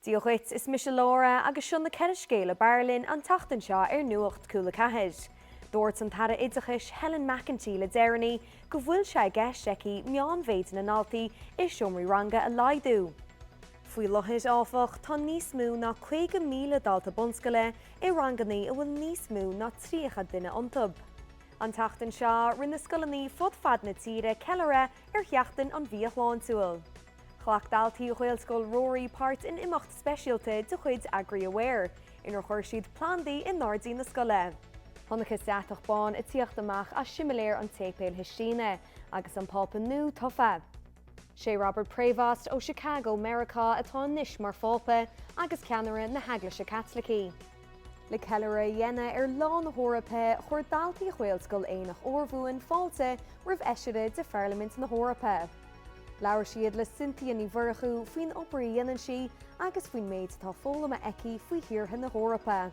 Dia dhuit, is mise Laura agus seo na 4 scéal ab fhearr linn an tseachtain seo ar Nuacht Cúla 4. Dúirt an tAire Oideachais Helen McEntee le deireanaí go bhfuil sé i gceist aici meánmhéid na ndaltaí i seomraí ranga a laghdú. Faoi láthair, áfach, tá níos mó ná 50,000 dalta bunscoile i ranganna a bhfuil níos mó ná 30 duine iontu. An tseachtain seo, rinne scoileanna fud fad na tíre ceiliúradh ar Sheachtain an Bhia Shláintiúil. Ghlac daltaí Ghaelscoil Ruairí páirt in imeacht speisialta de chuid Agri Aware, inar chuir siad plandaí i ngairdín na scoile. Chonacthas deatach bán ag tíocht amach as similéar an tSéipéil Shistíne agus an Pápa nua tofa. Sé Robert Prevost ó Chicago, Meiriceá atá anois mar Phápa agus ceannaire na hEaglaise Caitlicí. Le ceiliúradh a dhéanamh ar Lá na hEorpa, chuir daltaí Ghaelscoil Aonach Urmhumhan fáilte roimh fheisire de Pharlaimint na hEorpa. Labhair siad le Cynthia Ní Mhurchú faoin obair a dhéanann sí agus faoin méid atá foghlamtha aici faoi thíortha na hEorpa.